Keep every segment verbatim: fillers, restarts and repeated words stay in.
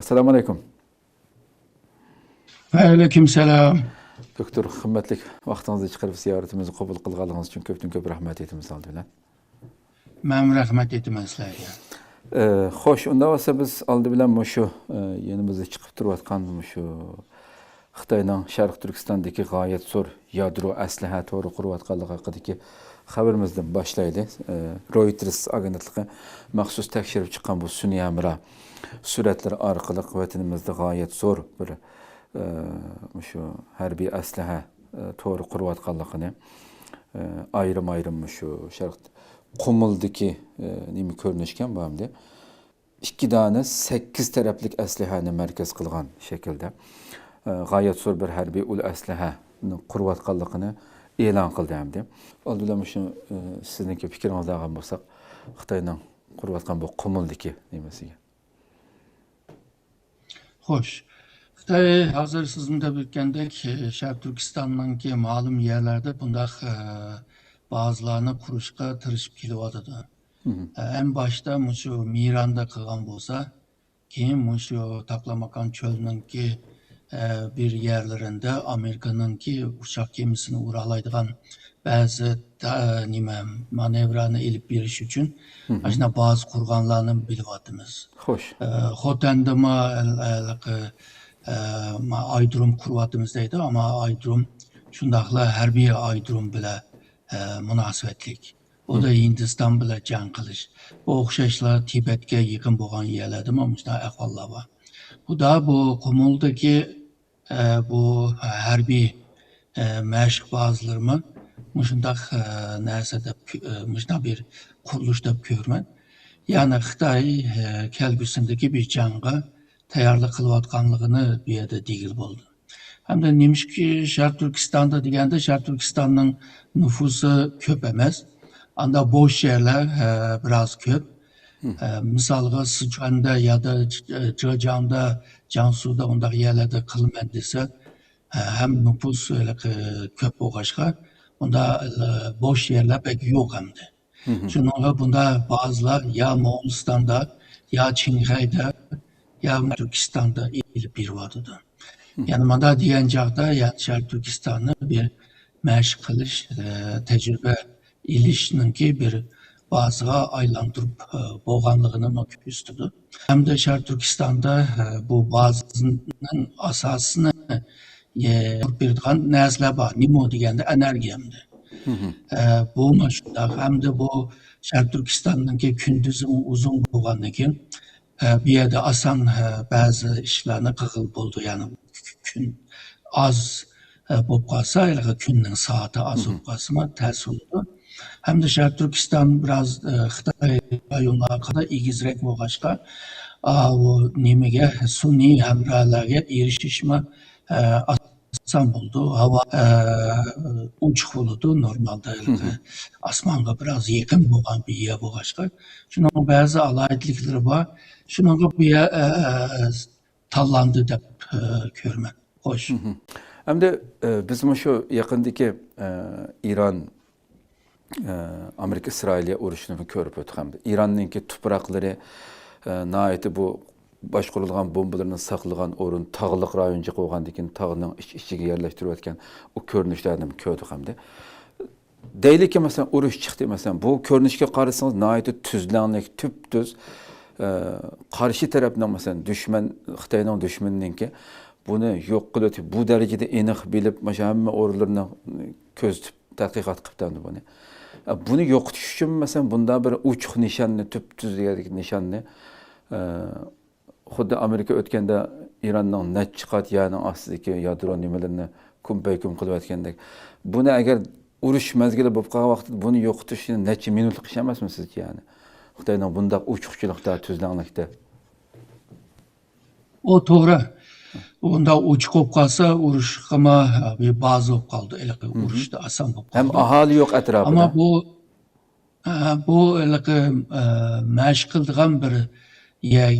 ئەسسالامۇ ئەلەيكۇم. ۋەئەلەيكۇم سالام. دوكتور، قىممەتلىك ۋاقتىڭىزنى چىقىرىپ زىيارىتىمىزنى قوبۇل قىلغانلىقىڭىز ئۈچۈن كۆپتىن كۆپ رەھمەت ئېيتىمىز ئالدى بىلەن. مەنمۇ رەھمەت ئېيتىمەن سىلەرگە. ئە، خوش، ئۇنداق بولسا بىز ئالدى بىلەن مۇشۇ، ئە، يېنىمىزدا چىقىپ تۇرۇۋاتقان مۇشۇ خىتاينىڭ شەرقىي تۈركىستاندىكى غايەت زور يادرو ئەسلىھە تورى قۇرۇۋاتقانلىقى ھەققىدىكى خەۋىرىمىزدىن باشلايلى. ئە، رويتېرس ئاگېنتلىقى مەخسۇس تەكشۈرۈپ چىققان بۇ سۈنئىي ھەمراھ سۈرەتلىرى ئارقىلىق ۋەتىنىمىزدە غايەت زور بىر، ئە، مۇشۇ ھەربىي ئەسلىھە، ئە، تورى قۇرۇۋاتقانلىقىنى، ئە، ئايرىم-ئايرىم مۇشۇ شەرق قۇمۇلدىكى، ئە، نېمە كۆرۈنۈشكەن بۇ ئەمدى؟ ئىككى دانە سەككىز تەرەپلىك ئەسلىھەنى مەركەز قىلغان شەكىلدە، ئە، غايەت زور بىر ھەربىي ئۇل ئەسلىھەنى قۇرۇۋاتقانلىقىنى ئېلان قىلدى ئەمدى. ئالدى بىلەن مۇشۇ، ئە، سىزنىڭكى پىكرىڭىزنى ئالغان بولساق، خىتاينىڭ قۇرۇۋاتقان بۇ قۇمۇلدىكى نېمىسىگە. خوش. خىتاي ھازىر سىزمۇ دەپ ئۆتكەندەك، شەرقىي تۈركىستاننىڭكى مەلۇم يەرلەردە بۇنداق، ئە، بازىلارنى قۇرۇشقا تىرىشىپ كېلىۋاتىدۇ. مم. ئە، ئەڭ باشتا مۇشۇ مىراندا قىلغان بولسا، كېيىن مۇشۇ تاقلاماكان چۆلنىڭكى، ئە، بىر يەرلىرىندە ئامېرىكىنىڭكى ئۇچاق گېمىسىنى ئۇرالايدىغان بەزى تا-، نېمە، مانېۋرانى ئېلىپ بېرىش ئۈچۈن مم. ئاشۇنداق بازا قۇرغانلارنى بىلىۋاتىمىز. خوش. ئە، خوتەندىمۇ ھېلىقى، ئە، ما-، ئايرودروم قۇرۇۋاتىمىز دەيدۇ، ئەمما ئايرودروم شۇنداقلا ھەربىي ئايرودروم بىلەن، ئە، مۇناسىۋەتلىك. ئۇ دا مم. ھىندىستان بىلەن جەڭ قىلىش. بۇ ئوخشاشلا تىبەتكە يېقىن بولغان يەرلەردىمۇ مۇشۇنداق ئەھۋاللار بار. خۇدا بۇ قۇمۇلدىكى ئە، بۇ ھەربىي، ئە، مەشىق بازىلىرىمۇ مۇشۇنداق، ئە، نەرسە دەپ كۆ-، ئە، مۇشۇنداق بىر قۇرۇلۇش دەپ كۆرىمەن. يەنى خىتاي، ئە، كەلگۈسىدىكى بىر جەڭگە تەييارلىق قىلىۋاتقانلىقىنى بۇ يەردە دېگىلى بولىدۇ. ھەمدە نېمىشقا شەرقىي تۈركىستاندا دېگەندە، شەرقىي تۈركىستاننىڭ نوپۇسى كۆپ ئەمەس. ئاندا بوش يەرلەر، ئە، بىراز كۆپ. مم. ئە، مىسالغا، سىچۈەندە يادا، ئە، جېجياڭدا، جياڭسۇدا ئۇنداق يەرلەردە قىلىمەن دېسە، ئە، ھەم نوپۇس ھېلىقى كۆپ بولغاچقا، ئۇندا، ئە، بوش يەرلەر بەك يوق ئەمدى. مم. شۇنىڭغا بۇندا بازىلار يا موڭغۇلىستاندا، يا چىڭخەيدە، يا تۈركىستاندا ئېلىپ بېرىۋاتىدۇ. مم. يەنى مۇنداق دېگەن چاغدا، يەنى شەرقىي تۈركىستاننى بىر مەشىق قىلىش، ئە، تەجرىبە ئېلىشنىڭكى بىر بازىغا ئايلاندۇرۇپ، ئە، بولغانلىقىنىمۇ كۆرسىتىدۇ. ھەمدە شەرقىي تۈركىستاندا، ئە، بۇ بازىنىڭ ئاساسىنى، ئە، قۇرۇپ بېرىدىغان نەرسىلەر بار. نېمە دېگەندە ئېنېرگىيە ئەمدى. مم. ئە، بۇمۇ شۇنداق. ھەمدە بۇ شەرقىي تۈركىستاننىڭكى كۈندۈزى ئۇزۇن بولغاندىن كېيىن، ئە، بۇ يەردە ئاسان، ئە، بەزى ئىشلارنى قىلغىلى بولىدۇ. يەنى كۈن ئاز، ئە، بولۇپ قالسا، ھېلىقى كۈننىڭ سائىتى ئاز مم. بولۇپ قالسىمۇ تەس بولىدۇ. ھەمدە شەرقىي تۈركىستان بىراز، ئە، خىتاي رايونلارغا قارىغاندا ئېگىزرەك بولغاچقا، ئاۋۇ نېمىگە، سۈنئىي ھەمراھلارغا ئېرىشىشمۇ، ئە، ئاسان بولىدۇ. ھاۋا، ئە، ئوچۇق بولىدۇ نورمالدا، ھېلىقى مم. ئاسمانغا بىراز يېقىن بولغان بىر يەر بولغاچقا، شۇنىڭ بەزى ئالاھىدىلىكلىرى بار. شۇنىڭغا بۇ يەر، ئە، تاللاندى دەپ، ئە، كۆرىمەن. خوش. مم. ئەمدى، ئە، بىز مۇشۇ يېقىندىكى، ئە، ئىران، ئە، ئامېرىكا ئىسرائىلىيە ئۇرۇشىنىمۇ كۆرۈپ ئۆتتۇق. ئەمدى ئىراننىڭكى تۇپراقلىرى، ئە، ناھايىتى بۇ باشقۇرۇلغان بومبىلىرىنى ساقلىغان ئورۇن تاغلىق رايونچە بولغاندىن كېيىن تاغنىڭ ئىچ-ئىچىگە يەرلەشتۈرۈۋەتكەن ئۇ كۆرۈنۈشلەرنىمۇ كۆردۇق ئەمدى. دەيلىكى، مەسىلەن، ئۇرۇش چىقتى. مەسىلەن، بۇ كۆرۈنۈشكە قارىسىڭىز، ناھايىتى تۈزلەڭلىك، تۈپتۈز، ئە، قارشى تەرەپنىڭ، مەسىلەن، دۈشمەن، خىتاينىڭ دۈشمىنىنىڭكى بۇنى يوق قىلىۋېتىپ، بۇ دەرىجىدە ئېنىق بىلىپ، مانا شۇ ھەممە ئورۇنلىرىنى كۆزىتىپ، تەتقىقات قىلىپتۇ ئەمدى بۇنى. ئە، بۇنى يوقىتىش ئۈچۈن، مەسىلەن، بۇنداق بىر ئوچۇق نىشاننى، تۈپتۈز دېگەندەك نىشاننى، ئە، خۇددى ئامېرىكا ئۆتكەندە ئىراننىڭ نەچچە قات يەرنىڭ ئاستىدىكى يادرو نېمىلىرىنى كۈمپەيكۈم قىلىۋەتكەندەك. بۇنى ئەگەر ئۇرۇش مەزگىلى بولۇپ قالغان ۋاقىتتا بۇنى يوقىتىش نەچچە مىنۇتلۇق ئىش ئەمەسمۇ سىزچە، يەنى؟ خىتاينىڭ بۇنداق ئوچۇقچىلىقتا، تۈزلەڭلىكتە. ئۇ توغرا. ئۇنداق ئوچۇق بولۇپ قالسا، ئۇرۇشقىمۇ بىر بازا بولۇپ قالىدۇ. ھېلىقى مم. ئۇرۇشتا ئاسان بولۇپ ھەم قالىدۇ. ئاھالى يوق ئەتراپىدا. ئەمما بۇ، ئە، بۇ ھېلىقى، ئە، مەشىق قىلىدىغان بىر يەر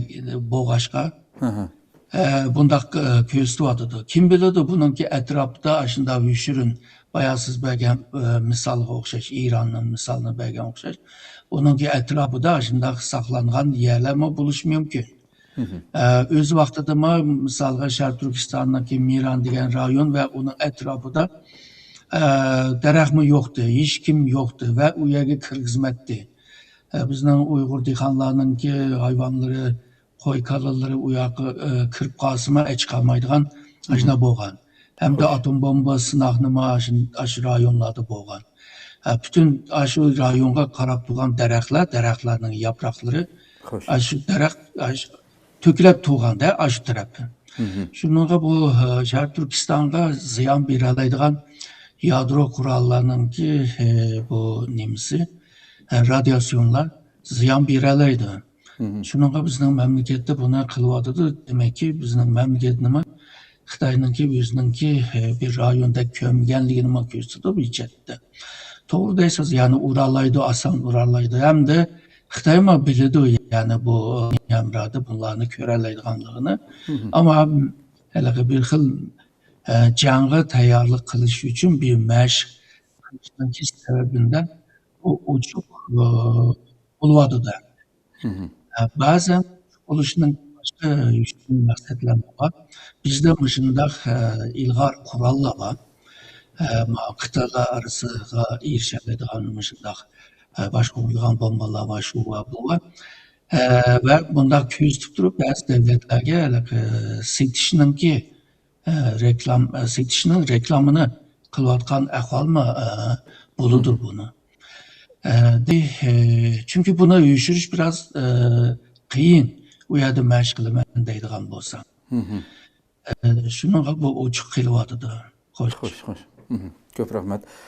بولغاچقا، ھە، بۇنداق، ئە، كۆرسىتىۋاتىدۇ. كىم بىلىدۇ، بۇنىڭكى ئەتراپىدا ئاشۇنداق يوشۇرۇن، بايا سىز بەرگەن، ئە، مىسالغا ئوخشاش، ئىراننىڭ مىسالىنى بەرگەن ئوخشاش، ئۇنىڭكى ئەتراپىدا ئاشۇنداق ساقلانغان يەرلەرمۇ بولۇشى مۇمكىن. ئە، ئۆز ۋاقتىدىمۇ، مىسالغا، شەرقىي تۈركىستاننىڭكى مىران دېگەن رايون ۋە ئۇنىڭ ئەتراپىدا، ئە، دەرەخمۇ يوقتى، ھېچكىم يوقتى ۋە ئۇ يەرگە كىرگۈزمەتتى. ئە، بىزنىڭ ئۇيغۇر دېھقانلارنىڭكى ھايۋانلىرى، قوي كالىلىرى ئۇ ياققا، ئە، كىرىپ قالسىمۇ ئەچ قالمايدىغان ئاشۇنداق بولغان. ھەمدە ئاتوم بومبا سىناقنىمۇ ئاشۇ، ئاشۇ رايونلاردا بولغان. ئە، پۈتۈن ئاشۇ رايونغا قاراپ تۇرغان دەرەخلەر، دەرەخلەرنىڭ ياپراقلىرى، ئاشۇ دەرەخ، ئاشۇ تۆكۈلۈپ تۇرغاندا ئاشۇ تەرەپ. شۇنىڭغا بۇ، ئە، شەرقىي تۈركىستانغا زىيان بېرەلەيدىغان يادرو قوراللارنىڭكى، ئە، بۇ نېمىسى، ئە، رادىياتسىيونلار زىيان بېرەلەيدۇ. شۇنىڭغا بىزنىڭ مەملىكەتتە بۇنى قىلىۋاتىدۇ. دېمەككى، بىزنىڭ مەملىكەتنىمۇ خىتاينىڭكى ئۆزىنىڭكى، ئە، بىر رايوندەك كۆرمىگەنلىكىنىمۇ كۆرسىتىدۇ بۇ جەھەتتە. توغرا دەيسىز، يەنى ئۇرالايدۇ، ئاسان ئۇرالايدۇ. ھەمدە خىتايمۇ بىلىدۇ، يەنى بۇ ھەمرادا بۇلارنى كۆرەلەيدىغانلىقىنى. ئەمما ھېلىقى بىر خىل، ئە، جەڭگە تەييارلىق قىلىش ئۈچۈن بىر مەشىق قىلىشنىڭكى سەۋەبىدىن ئۇ ئوچۇق، ئە، بولۇۋاتىدۇ. ئە، بەزەن بولۇشنىڭ باشقا يوشۇرۇن مەقسەتلەرمۇ بار. بىزدە مۇشۇنداق، ئە، ئىلغار قوراللار بار. ئە، ما-، قىتئەلەر ئارىسىغا ئېرىشەلەيدىغان مۇشۇنداق، ئە، باشقۇرۇلىدىغان بومبىلار بار، شۇ بار، بۇ بار. ئە، ۋە بۇنداق كۆزىتىپ تۇرۇپ، بەزى دۆلەتلەرگە ھېلىقى سېتىشنىڭكى، ئە، رېكلام-، ئە، سېتىشنىڭ رېكلامىنى قىلىۋاتقان ئەھۋالمۇ، ئە، بولىدۇ بۇنى. ئە، دې-، ئە، چۈنكى بۇنى يوشۇرۇش بىراز، ئە، قىيىن. ئۇ يەردە مەشىق قىلىمەن دەيدىغان بولسا. ئە، شۇنىڭغا بۇ ئوچۇق قېلىۋاتىدۇ. خوش. خوش، خوش. كۆپ رەھمەت.